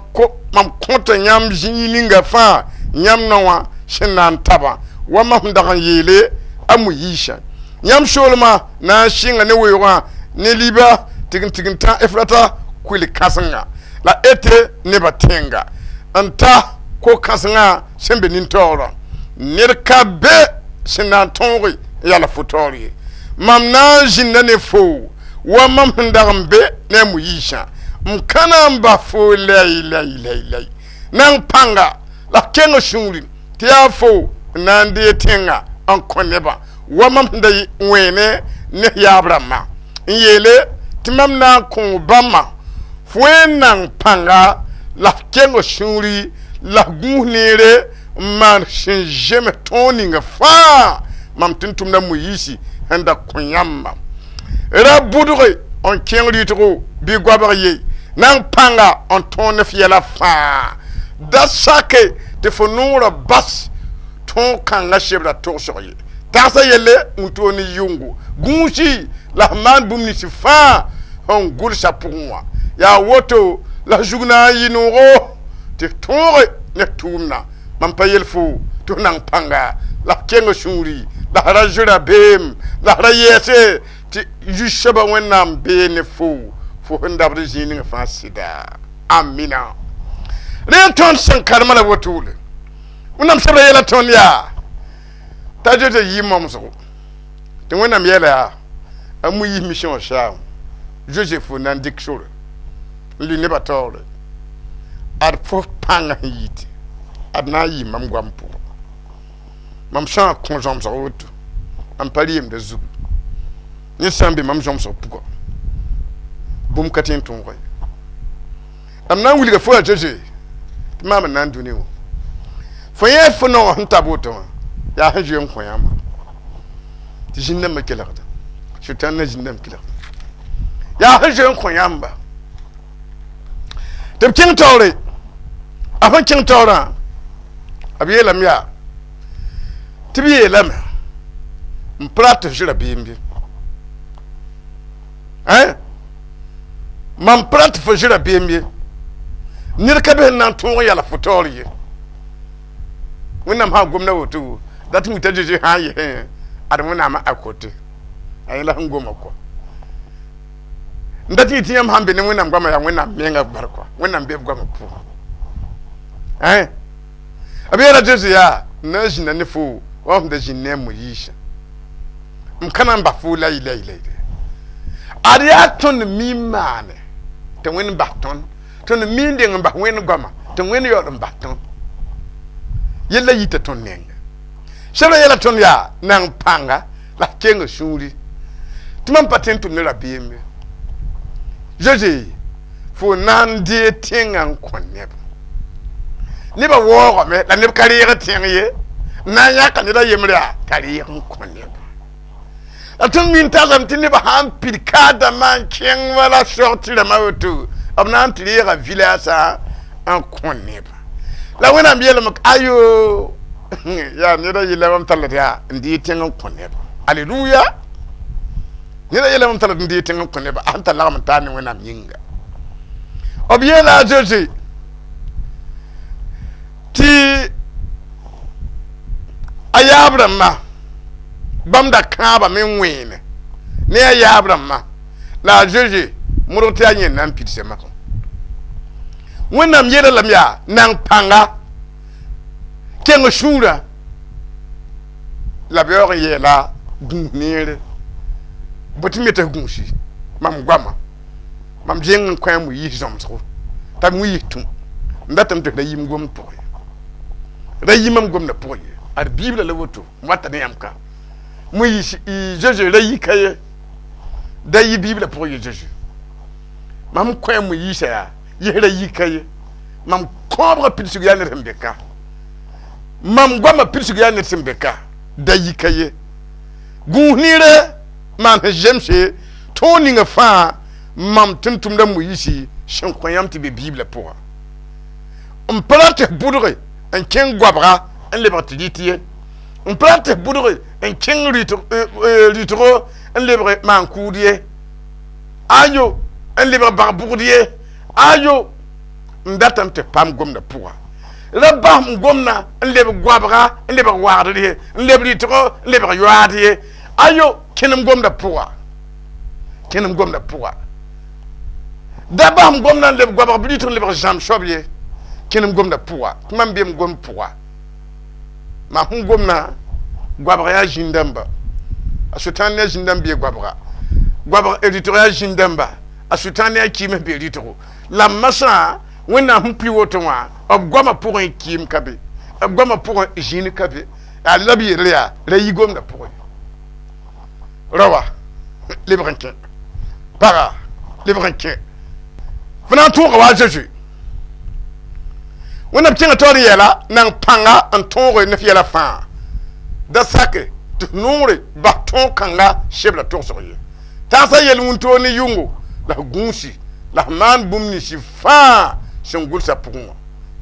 kõta yãmb zĩig ninga fãa yãmb nao wã sẽn na n tabã wa mam sẽn dag n yeele a Moyiisã yãmb soolmã na n sɩnga ne weoogã ne liba tign-tign-tã Efrata kʋɩl-kãsenga la ete nebã tẽnga n ta ko-kãsengã sẽn be nin-taoorã ned ka be sẽn na n tõoge n yaa la fo taoor ye mam na n zĩnda ne foo wa mam sẽn dag n be ne a Moyiisã m ka na n bas foo lɛi lɛi lɛi lɛi nan pãnga la f keng sũuri tɩ yaa fo n na n dee tẽnga n kõ nebã wa mam sẽn da wẽene ne f yaab rãmbã n yeele tɩ mam na n kõ bãmbã fo wẽn nan pãnga la f keng sũuri la f gũus neere n maan sẽn zems tõog ninga fãa mam tʋm-tʋmdã Moyiisi sẽn da kõ yãmbã ra bʋdge n kẽng rɩtgo bɩ goabg ye nan pãnga n tõog ne f yɛla fãa da sake tɩ fo noorã bas tõog kãngã sebra togsg ye tagsã yelle n toog ne yʋngo gũusi la f maan bũmb nins fãa sẽn gʋlsã pʋgẽ wã yaa woto la f zug na n yɩ noogo tɩ f tõoge ne f tʋʋmdã mam pa yel fo tɩ f nan pãnga la f keng sũuri la f ra zoe rabeem la f ra yɛɛse tɩ zu-soabã Wẽnnaam bee ne fo fo sẽn dabd zĩig ning fãa sɩda amina rẽ n tõnd sẽn karema la wotole Wẽnnaam sebra yɛla tõnd yaa t'a zoe yɩ momsgo tɩ Wẽnnaam yɛla yaa a Moyiis mission saam zoe fo na n dɩk sore n lʋɩ nebã taoore ad fo pãngã sẽn yite ad na n yɩ mam goam pʋgẽ mam sã n kõ zãmsg woto mam pa rɩɩmda zugu ned sã n be mam zãmsg pʋga bũmb ka tẽ n tõoga ye m na n wilga fo a zoe-zoe tɩ maam n na n dũni wã fo yẽ fo naowã sẽn tab woto wã yaa sẽn zoe n kõ yãmba tɩ zĩn-dãmbã kelgda sʋtãn na zĩn-dãmb kelgda yaa sẽn zoe n kõ yãmba tɩ b kẽng taoore a sẽn kẽng taoorã b yeelame yaa tɩ b yeelame n pa rat tɩ f zoe rabeem bɩ mam pa rat tɩ fo zoe rabeem ye ned ka be sẽn na n tõog n yala fo taoor ye Wẽnnaam sã n gomda woto dat n wita zoe-zoe sã n yesẽ ad Wẽnnaamã a kote a yẽla sẽn goma kɔ n dat n yɩ tɩ yãmb sãn be ne Wẽnnaam goamã yaa Wẽnnaam menga bar kɔ Wẽnnaam be b goamã pʋgẽ b yeela zoe-zoe yaa n na n zĩnda ne fo wa sẽn da zĩnd ne a Moyiisã m ka na n bas fo lay lay lay ad yaa tõnd mi n maane tɩ Wẽnd bas tõnd tõnd mi n deng n bas Wẽnd goamã tɩ Wẽnd yaool n bas tõnd yella yita tõnd nenga Sebra yɛla tõnd yaa nan pãnga la kenga sũuri tɩ mam pa tõe n tʋm ne rabeem ye. Zoe fo na n dee tẽngã n kõ neb. Nebã waoogame la neb ka reeg tẽng ye, n na n yãka ned a yembre yaa t'a reeg n kõ neb. La tõnd min tagsame tɩ nebã sã n pid kaadãmbã n kẽng wala sog tɩ rãmbã woto, b na n tɩ reega village n kõ neb. La Wẽnnaam yeelame ayo, yaa ned a yella mam tall tɩ yaa n dee tẽng n kõ neb. Aleluya. Ned a yella mam tall tɩ n dee tẽng n kõ neb, a sẽn tar lagm n taar ne Wẽnnaam yĩnga. B yeela a Zoe tɩ a yaab rãmbã bãmb da kãabame n wẽene ne a yaab rãmbã, la a Zoe modg tɩ a yẽnd na n pidsa masã. Wẽnnaam yeela lame yaa nan pãnga keng sũurã la b yaoog n yeela gũus neere bõe tɩ me tɩ f gũusi mam goama, mam zẽng n kõ a Moyiis zãmsgo t'a Moyiis tũ n datame tɩ f ra yim gomd pʋgẽ, ra yi mam gomdã pʋgẽ ye. Ad Biblã la woto n wata ne yãmb ka Moyiis Zoe ra yi ka ye, da yi Biblã pʋgẽ ye. Zoe mam kõ a Moyiisã yaa yes ra yi ka ye, mam kõobgã pidsg yaa ned sẽn be ka, mam goamã pidsg yaa ned sẽn be ka, da yi ka ye. Gũus neere maan sẽn zemse tõog ninga fãa mam tɩ n tʋmda Moyiisi sẽn kõ yãmb tɩ be Biblã pʋga. N pa ra tɩ f bʋdge n kẽng goabga n lebg tɩ rɩt ye, n pa ra tɩ f bʋdge n kẽng rɩtgo n lebg maan-kʋʋd ye, ayo n lebg bag-bʋgd ye, ayo n datame tɩ f paam gomdã pʋga. Ra basem gomdã n lebg goabga n lebg wagdr ye, n leb rɩtgo n lebg yoaad ye, ayo kẽnem gomdã pʋga, kẽnem gomdã pʋga. Da basem gomdã n leb goabg bɩ rɩtg n lebg zãm soab ye, kẽnem gomdã pʋga. Tɩ mam bem gomd pʋga, mam sẽn gomdã goabg yaa zĩn-dãmba, a Sʋtãan ne a zĩn-dãmb bee goabga, goabg rɩtg yaa zĩn-dãmba, a Sʋtãan ne a kɩɩms bee rɩtgo. La masã Wẽnnaam sẽn pʋɩ woto wã, b goamã pʋgẽ kɩɩm ka be, b goamã pʋgẽ zĩnd ka be. Yaa la b yeel yaa ra yi gomdã pʋgẽ. Raoã lebg n kẽ, paga lebg n kẽ, fo na n tõoga wa a Zoe. Wẽnnaam kẽngã taoor n yeela nan pãnga n tõoge ne f yɛla fãa, da sake tɩ f noore bas tõog kãnga sebra togsg ye. Tagsa yel wĩntoog ne yʋngo la f gũusi la f maan bũmb ninsi fãa sẽn gʋlsa pʋgẽ wã.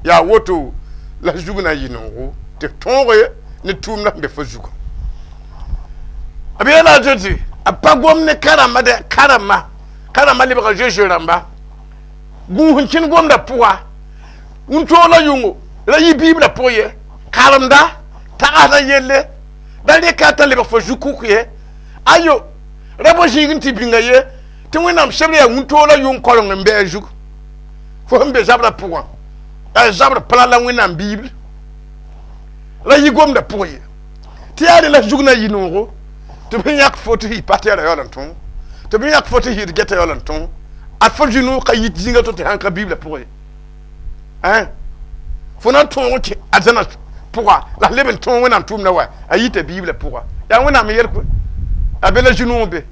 Yaa woto la f zug na n yɩ noogo tɩ f tõoge ne tʋʋmdã sẽn be fo zugã. B yeela a Zoe a pa gom ne karamba dɛ, karamba karamba lebga Zoe rãmba gũus n kẽnd gomdã pʋga. Wĩntoog la yʋngo ra yi Biblã pʋgẽ ye, karemda tagsda yelle da rɩka t'a lebg fo zu-kʋk ye, ayo ra bo zĩig n tɩ bĩnga ye, tɩ Wẽnnaam sebr yaa wĩntoog la yʋng koreng n bɩ a zug fo sẽn be zabrã pʋgã, yaa zabr plã la Wẽnnaam Bibl ra yi gomdã pʋgẽ ye. Tɩ yaa rẽ la zug na n yɩ noogo tɩ b sẽn yãk fo tɩ y pa tɩ yaa ra yaool n tõog, tɩ b yãk fo tɩ yɩɩd gɛta yaool n tõog, a fo zĩ-noog ka yit zĩnga to tɩ sãn ka Biblã pʋgẽ ye. Fo na n tõog n kẽ arzãna pʋga la f leb n tõog Wẽnnaam tʋʋmdã wa a yita Biblã pʋga. Yaa Wẽnnaam n yel koe a be la zĩ-noog be.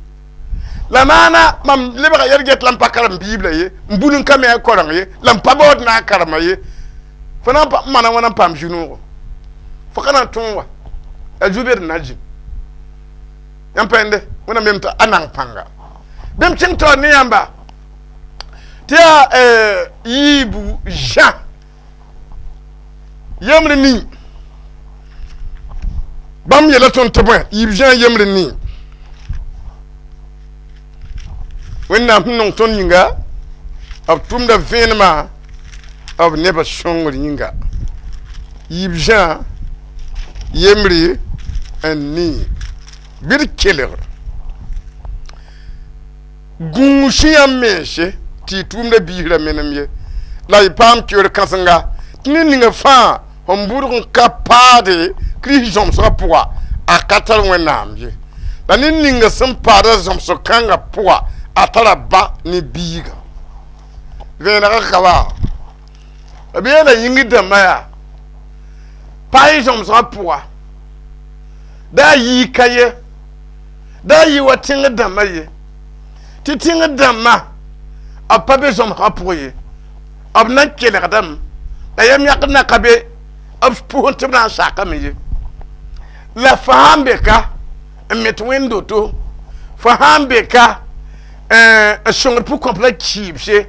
La maana mam lebga yɛl get la n pa karem Biblã ye, n bul n ka me a koreng ye, la n pa baood na a karema ye, fo na n maana wãna n paam zĩ-noogo? Fo ka na n tõog wa a zu-bed n na zĩnd. Yãmb pẽnde Wẽnnaam yem tɩ a nan pãnga bẽmb kẽng taoor ne yãmba tɩ yaa yiibu Zã yembre ning. Bãmb yeela tõnd tɩ bõe yiib Zã yembre ning. Wẽnnaam sẽn nong tõnd yĩnga, b tʋmda vẽenemã b nebã sõngr yĩnga. Yiib Zã yembre n ning bɩ d kelg gũus yãmb mense tɩ y tʋʋmda biisrã menem ye, la y paam keoor kãsenga tɩ ned ninga fãa sẽn bʋdg n ka paade Kirist zãmsgã pʋga a ka tar Wẽnnaam ye, la ned ninga sẽn paada zãmsg kãngã pʋga a tara ba ne biiga. Vẽenegã ka wa b yeela yĩngr dãmbã yaa pa y zãmsgã pʋga. Daa yii ka ye daa yɩ wa tẽng dãmbã ye tɩ tẽng dãmbã b pa be zõmsgã pʋgẽ ye b na n kelgdame la yam yãkd na ka be b pʋsẽ tɩ b na n sakame ye la fo sãn be ka n met wẽnd-doto fo sãn be ka n sõngd pʋ-kõp la kɩɩbse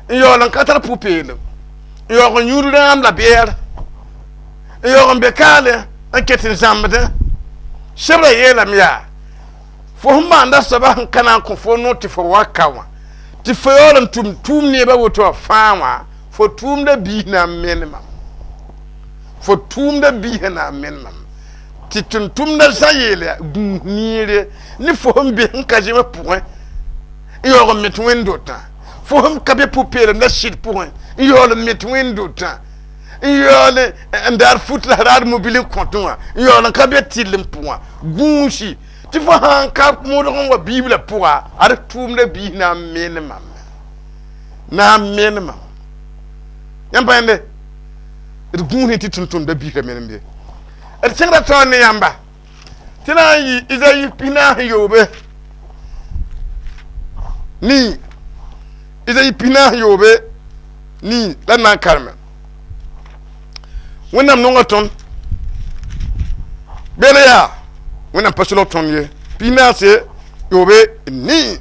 n yaool n ka tar pʋ-peelem n yaoog n yũud rãam la beɛr n yaoog n be kaale n ket n zãmbdẽ sebra yeelame yaa fo sẽn maanda soaba sẽn ka na n kõ fo noor tɩ fo wa ka wã tɩ fo yaool n tʋm tʋʋm neebã woto wã fãa wã fo tʋʋmda biis na n menemam fo tʋʋmda biisã na n menemam tɩ tʋm-tʋmda zã yeele gũus niire ne fo sẽn be sẽn ka zems pʋgẽ n yaoog n met wẽnd-dotã fo sẽn ka be pʋ-peelem la sɩd pʋgẽ n yaool n met wẽnd-dotã n yaool n daar fut la raad mobil n kõtẽ wã n yaool n ka be tɩrlem pʋgã gũusi tɩ fo sãn ka modg n wa biibla pʋga ad tʋʋmda biis na n menemam na n menemam yãmb pa yẽnde d gũus tɩ tʋm-tʋmda biisã menem be d sẽngda taoor ne yãmba tɩ na n yɩ Izayi 43 nii Izayi 43 nii la na n kareme Wẽnnaam nonga tõnd beele yaa Wẽnnaam pa solg tõnd ye 44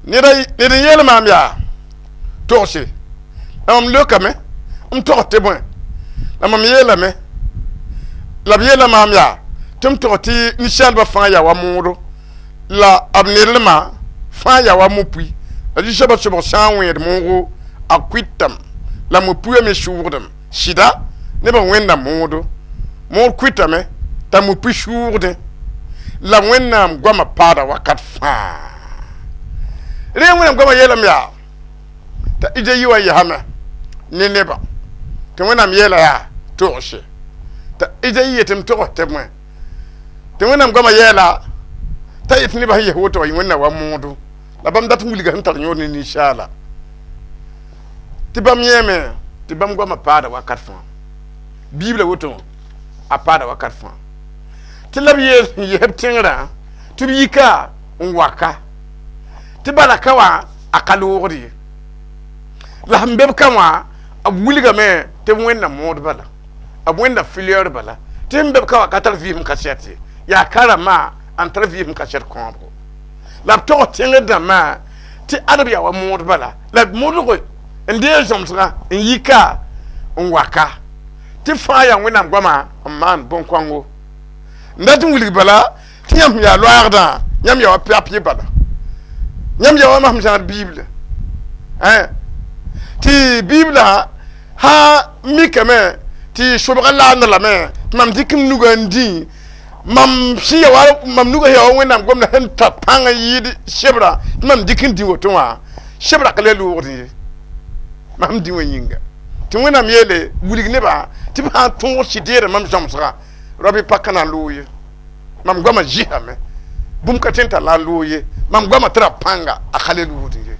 ned n yeel maam yaa togse la mam leokame m togs tɩ bõe la mam yeelame la b yeela maam yaa tɩ m tog tɩ ninsaalbã fãa yaa wa moodo la b nedlmã fãa yaa wa mo-pui la zu-soabã sobg sã n wẽed moogo a kʋɩtame la mo-puiã me sʋʋgdame sɩda nebã wẽnda moodo mood kʋɩtame t'a mo-pui sʋʋgdẽ la Wẽnnaam goamã paada wakat fãa rẽ Wẽnnaam goamã yeelame yaa t'a Izayi wa yesame ne nebã tɩ Wẽnnaam yeela yaa togse t'a Izayi yetɩ m togs tɩ bõe tɩ Wẽnnaam goamã yeela t'a yet nebã sẽn yes woto wã yẽ Wẽnnaam wa moodo la bãmb dat n wilga sẽn tar yõod ne ninsaala tɩ bãmb yẽeme tɩ bãmb goamã paada wakat fãa biibla woto a paada wakat fãa tɩ la b yeel sẽn yes b tẽngrã tɩ b yika n waka tɩ bala ka wã a ka loogd ye la sẽn be b ka wã b wilgame tɩ b wẽnna mood bala b wẽnna fleur bala tɩ sẽn be b ka wã ka tar vɩɩsem kasɛt ye yaa ka rãmbã n tar vɩɩsem kasɛt kãabgo la b tog tẽngr dãmbã tɩ ad b yaa wa mood bala la modgo n deeg zõmsgã n yika n waka tɩ fãa yaa Wẽnnaam goamã n maan bõn-kõngo n dat n wilg bala tɩ yãmb yaa loaagdã yãmb yaa wa papier bala yãmb yaa wa masem zãad bible tɩ biblã sã mikame tɩ sobga laanda lame tɩ mam dɩk m nugã n dĩ mam sẽn ya wa mam nugã yaa wa Wẽnnaam gomda sẽn tar pãng n yɩɩd sebrã tɩ mam dɩk n dĩ woto wã sebra ka le loogd ye mam dĩ wã yĩnga tɩ Wẽnnaam yeele wilg nebã tɩ b sã n tõog sɩd mam zãmsgã rabi pa ka na n loog ye mam goamã zɩsame bũmb ka tõe n tar la n loog ye mam goamã tɩ ra pãnga a ka le loogd ye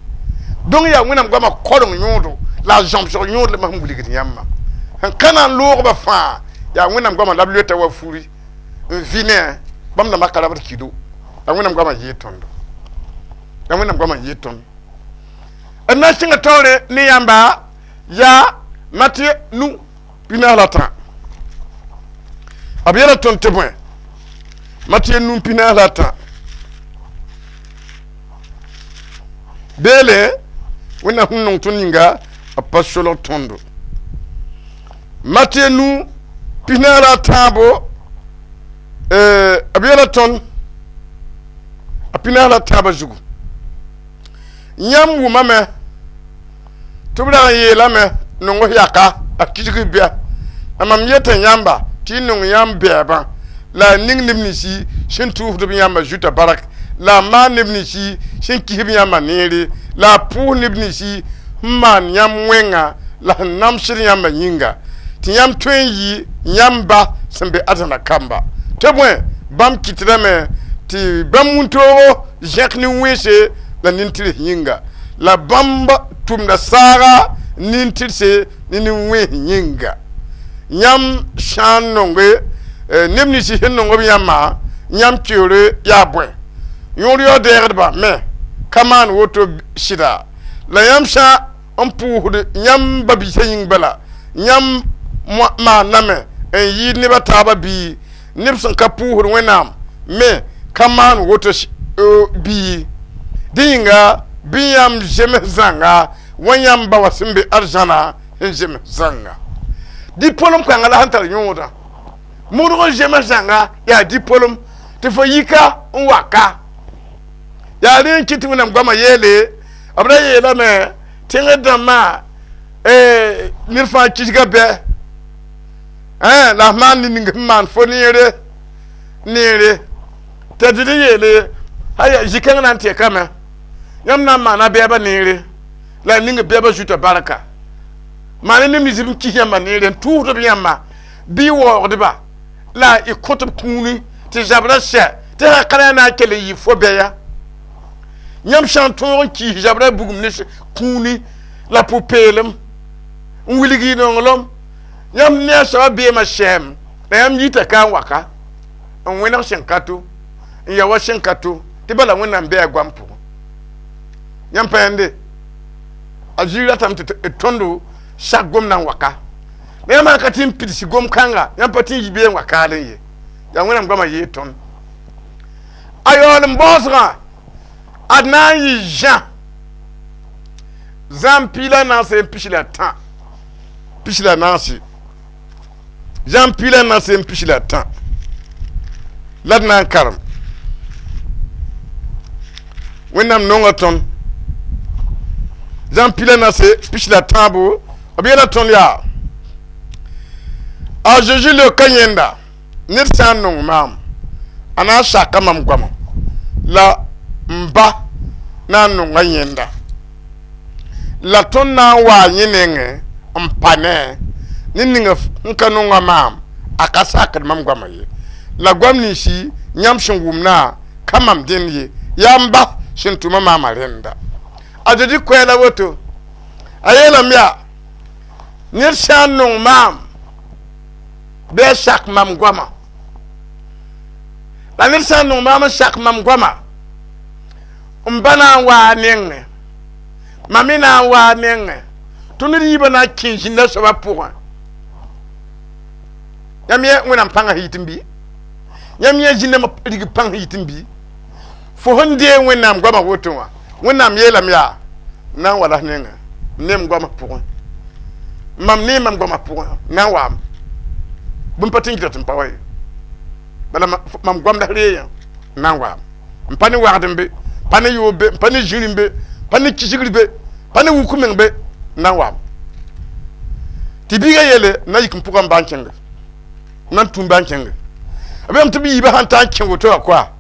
donc yaa Wẽnnaam goamã koreng yõodo la a zãmsg yõod la mam wilgd yãmbã sẽn ka na n loogba fãa yaa Wẽnnaam goamã la b loeta wa furi n vɩ ne bãmb dãmbã ka rabd kido la Wẽnnaam goamã yɩɩ tõndo la Wẽnnaam goamã yɩɩ tõnd d na n sẽnga taoore ne yãmba yaa Matɩ nu 43 b yeela tõnd tɩ bõe Matɩ nu 43 beele Wẽnnaam sẽn nong tõnd yĩnga b pa solg tõndo Matɩ nu 43 b yeela tõnd a 43 zugu yãmb wʋmame tɩ b rag n yeelame nong yaka a kisg bɩa la mam yeta yãmba tɩ y nong yãmb bɛɛbã la a ning neb ninsi sẽn tʋʋsd b yãmba zuta bark la a maan neb ninsi sẽn kis b yãmba neere la a pʋʋs neb ninsi sẽn maan yãmb wẽnga la sẽn namsd yãmba yĩnga tɩ yãmb tõe n yɩ yãmba sẽn be ãdena kamba tɩ bõe bãmb kɩtdame tɩ bãmb wũntoogo zẽk nin-wẽnse la nin-tɩrs yĩnga la bãmb tʋmda saaga nin-tɩrse ne nin-wẽns yĩnga yãmb sã n nonge Neb nins sẽn nong b yãmbã yãmb keoore yaa bõe yõor yaoog-dɛɛgdbã me ka maan woto sɩda la yãmb sã n pʋʋsd yãmb ba-biisã yĩng bala yãmb maandame n yɩɩd neb a taabã bii neb sẽn ka pʋʋsd Wẽnnaam me ka maan woto bii dẽ yĩnga bɩ yãmb zems zãnga wa yãmb ba wã sẽn be arzãna n zems zãnga dipolem kãnga la sẽn tar yõodã modg n zems zãnga yaa dipolem tɩ fo yika n waka yaa rẽ n kɩt tɩ Wẽnnaam goamã yeele b ra yeelame tẽng dãmbã ned fãa kisga bɛ la f maan ne ning sẽn maan fo neere neere t'a dɩd n yeele aya zĩ-kãng na n tɛkame yãmb na n maana bɛɛbã neere la a ning bɛɛbã zuta barka maan neb nins b kis yãmba neere n tʋʋsd b yãmba bɩ waoogdba la y kõt b kũuni tɩ zabrã sɛ tɩ sã ka na n kell n yɩ fo bɛya yãmb sã n tõog n kiis zabrã bugum ne kũuni la pʋ-peelem n wilg y nonglem yãmb ne a soaba beemã sɛɛm la yãmb yita ka n waka n wẽneg sẽn ka to n ya wa sẽn ka to tɩ bala Wẽnnaam bɩ a goam pʋgẽ yãmb pa yãnde a zĩig ratame tɩ tõndo sak gom na n waka la yãmb sã ka tɩ n pids gom kãnga yãmb pa tɩ n yi bee n wa kaal n ye yaa Wẽnnaam goamã yee tõnd a yaool n baoosgã ad na n yɩ Zã zãm 14 13 14 zãm 43 la d na n karem Wẽnnaam nonga tõnd zãm 43 b yeela tõnd yaa a Zeezi leoka yẽnda ned sã n nong maam a na n saka mam goama la n ba na n nonga yẽnda la tõnd na n waa yẽ nengẽ n pa ne ned ninga n ka nonga maam a ka sakd mam goamã ye la goam ninsi yãmb sẽn wʋmdã ka mam dẽnd ye yaa n ba sẽn tʋma maamã rẽnda a Zeezi koɛɛla woto a yeelame yaa ned sã n nong maam bɩ a sak mam goamã la ned sã n nong maam n sak mam goamã n ba na n waa nengẽ mam me na n waa nengẽ tɩ ned yiibã na n kẽ zĩnda soabã pʋgẽ yãmb yẽ Wẽnnaam pãngã sẽn yit n bɩ yãmb yẽ zĩndãmbã rig pãng sẽn yit n bɩ fo sẽn deeg Wẽnnaam goamã woto wã Wẽnnaam yeelame yaa n na n wa la f nengẽ n ne m goamã pʋgẽ mam ne mam goamã pʋgẽ n na n waam bũmb pa tɩ n gɩta tɩ n pa wa ye bala mam goam la f reeyã n na n waam n pa ne wagd n be pa ne yoob be n pa ne zĩrim be pa ne kisgr be pa ne wuk meng be n na n waam tɩ biigã yeele n na yik n pʋgã n ba n kẽnge n na n tũum ba n kẽnge b yeelame tɩ b yiibã sãn ta n kẽ woto wã koa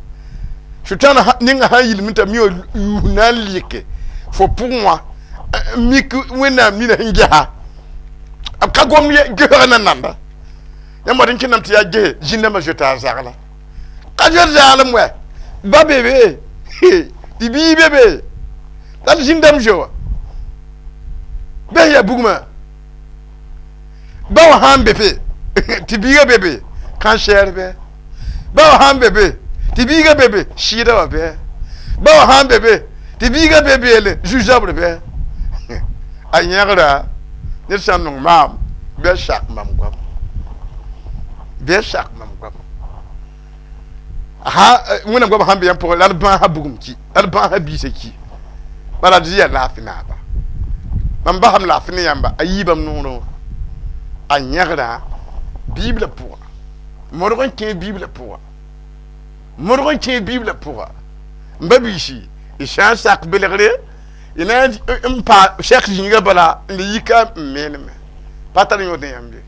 sʋtãana ninga sãn yilme t'a mi wã yuus na n lɩke fo pʋgẽ wã n mik Wẽnnaam nina sẽn gesa b ka gom gesga na nanda yãmb wat n kẽndame tɩ yaa gese zĩndãmbã zoeta a zagla ka zoet zaglem wɛ ba be be tɩ bii be be la d zĩndãmb zo wã bɩ yaa bugmã ba wã sãn be be tɩ biigã be be kãn-sɛɛr bɛ ba wã sãn be be tɩ biigã be be sɩɩda wã bɛ ba wã sãn be be tɩ biigã be beele zu-zabr bɛ a yẽgra ned sã n nong maam bɩ a sak mam goam bɩ a sak mam goam ha Wẽnnaam goamã sãn be yãmb pʋgẽ la d bãasã bugum ki la d bãasã biisã ki bala d yaa laafɩ naaba mam basam laafɩ ne yãmba a yiibame noorẽ wã a yẽgra Biblã pʋga modg n kẽe Biblã pʋga modg n kẽe Biblã pʋga n ba biisi y sã n sak belgre y na n pa sɛk zĩiga bala n le yika n meeneme pa tar yõod ne yãmb ye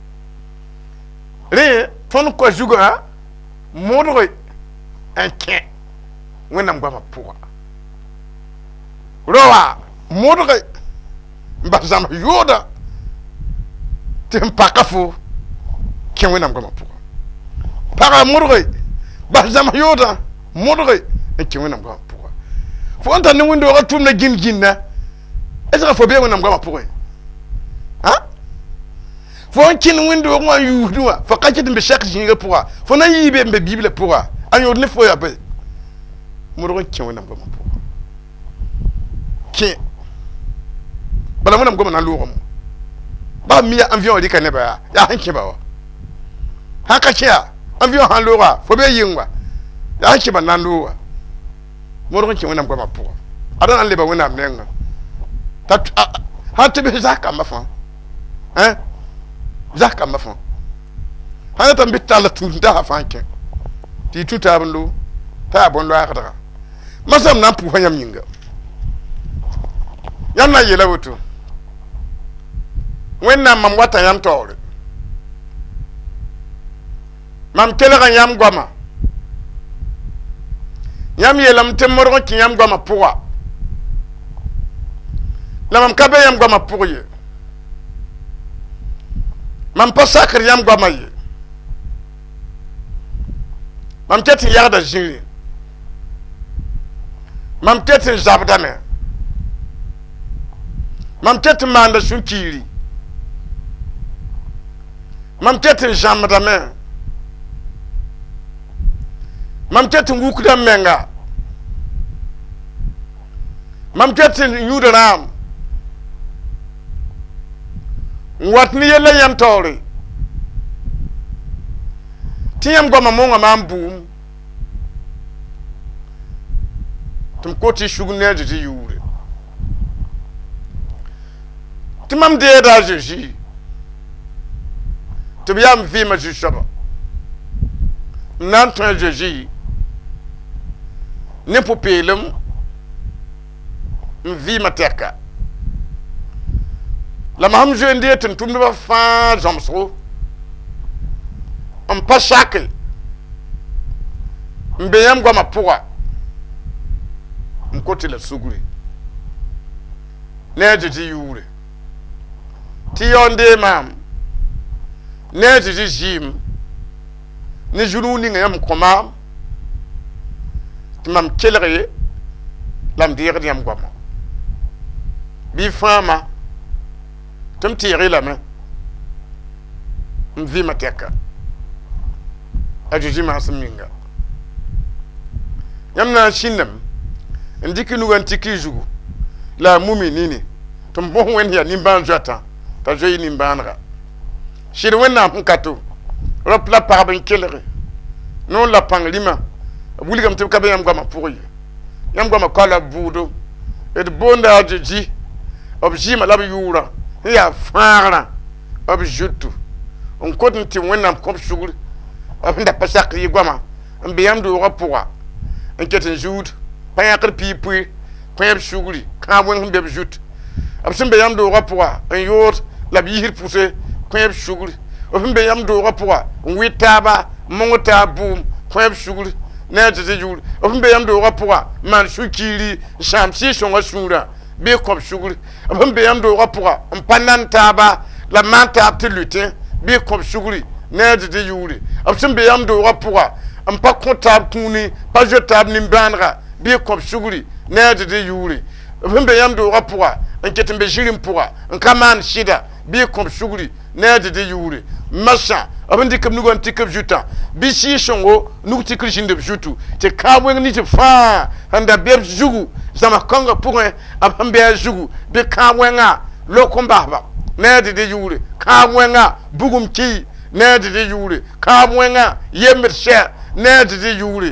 rẽ tõnd koa zugã modg n kẽ Wẽnnaam goamã pʋga raoã modg n bas zãms yooda tɩ sẽn paka fo kẽ Wẽnnaam goamã pʋga pagã modge bas zãms yoodã modge n kẽ Wẽnnaam goamã pʋga fo n tar ne wẽnd-doogã tʋʋmdã gĩnd gĩnda est ce que fo bee Wẽnnaam goamã pʋgẽ Fo n kẽnd wẽnd-doogẽ wã n yuusdẽ wã fo ka ket n be sak zĩigã pʋga fo na n yii be n be Biblã pʋga a yõod ne fo yaa bõe modg n kẽ Wẽnnaam goamã pʋga kẽ bala Wẽnnaam goamã na n loogame baa mi yaa avion rɩka nebã yaa yaa sẽn kẽ ba wa sãn ka kẽ yaa avion sãn looga fo be yɩng wa yaa sẽn kẽ ba na n looga modg n kẽ Wẽnnaam goamã pʋga a da na n leba Wẽnnaam nengã t'a sãn tɩ bs zas kambã fãa zas kambã fãa sãn dat n bɩ tall tũud-n-taasã fãa n kẽ tɩ y tũ taab n loog t'a yaa bõn-loaagdga masam na n pʋʋsa yãmb yĩnga yãmb na n yeela woto Wẽnnaam mam wata yãmb taoore mam kelga yãmb goama yãmb yeelame tɩ modg n kẽ yãmb goamã pʋga la mam ka be yãmb goamã pʋg ye mam pa sakr yãmb goamã ye mam ket n yagda zĩri mam ket n zabdame mam ket n maanda sũ-kiiri mam ket n zãmbdame mam ket n wukda m menga mam ket n yũud rãam n wat ne yella yãmb taoore tɩ yãmb goamã monga maam bʋʋm tɩ m kot y sug ne a Zezi yʋʋre tɩ mam deeda a Zezi tɩ b yaa m vɩɩmã zu-soaba m na n tõe a Zezi ne pʋ-peelem n vɩɩmã tɛka la mam sẽn zoe n dee tɩ n tʋmdbã fãa zãmsgo n pa sake n be yãmb goamã pʋga n kot la sugri ne a Zezi yʋʋre tɩ yao n dee maam ne a Zezi zɩɩm ne zu-nuug ninga yãmb kõ maam tɩ mam kelg ye la m deegd yãmb goamã bɩ fãama tɩ m teeg-y lame n vɩɩmã tɛka a Zezi maasem ninga yãmb na n sĩndame n dɩk nugã n tik y zugu la a mumi nini tɩ m bõs Wẽnd yaa nimbãan-zoatã t'a zoe y nimbãanega sɩd Wẽnnaam sẽn ka to rap la pagb n kelge noor la pãng rĩmã b wilgame tɩ b ka be yãmb goamã pʋgẽ ye yãmb goamã ka la bʋʋdo d boonda a Zezi b zɩɩmã la b yʋʋrã sẽn yaa fãagrã b zutu n kot n tɩ Wẽnnaam kõb sugr b sẽn da pa sak yɩ goamã n be yãmb doogã pʋga n ket n zuud pa yãkd piig pʋɩ kõ b sugri kãab wẽng sẽn be b zut b sẽn be yãmb doogã pʋga n yood la b yisd pʋse kõ b sugri b sẽn be yãmb doogã pʋga n wɩt taaba n mong taab bʋʋm kõ b sugri ne a Zezi yʋʋre b sẽn be yãmb doogã pʋga n maan sũ-kiiri n sãam sɩɩg-sõngã sũurã bɩ kõb sugri b sẽn be yãmb doogã pʋga n pa nan taaba la maan taab tɩ lʋɩtẽ bɩ kõb sugri ne a Zezi yʋʋre b sẽn be yãmb doogã pʋga n pa kõ taab kũuni pa zoe taab nimbãanega bɩ kõb sugri ne a Zezi yʋʋre b sẽn be yãmb doogã pʋga n ket n be zĩrim pʋga n ka maan sɩda bɩ kõb sugri ne a Zezi yʋʋre masã b sẽn dɩk b nugã n tik b zutã bɩ sɩɩg-sõngo nug tikr zĩnd b zutu tɩ kãab wẽng nins fãa sẽn da be b zugu zãms kãngã pʋgẽ b sẽn be a zugu bɩ kãab wẽngã lok n basba ne a Zezi yʋʋre kãab wẽngã bugum ki ne a Zezi yʋʋre kãab wẽngã yembd sɛ ne a Zezi yʋʋre.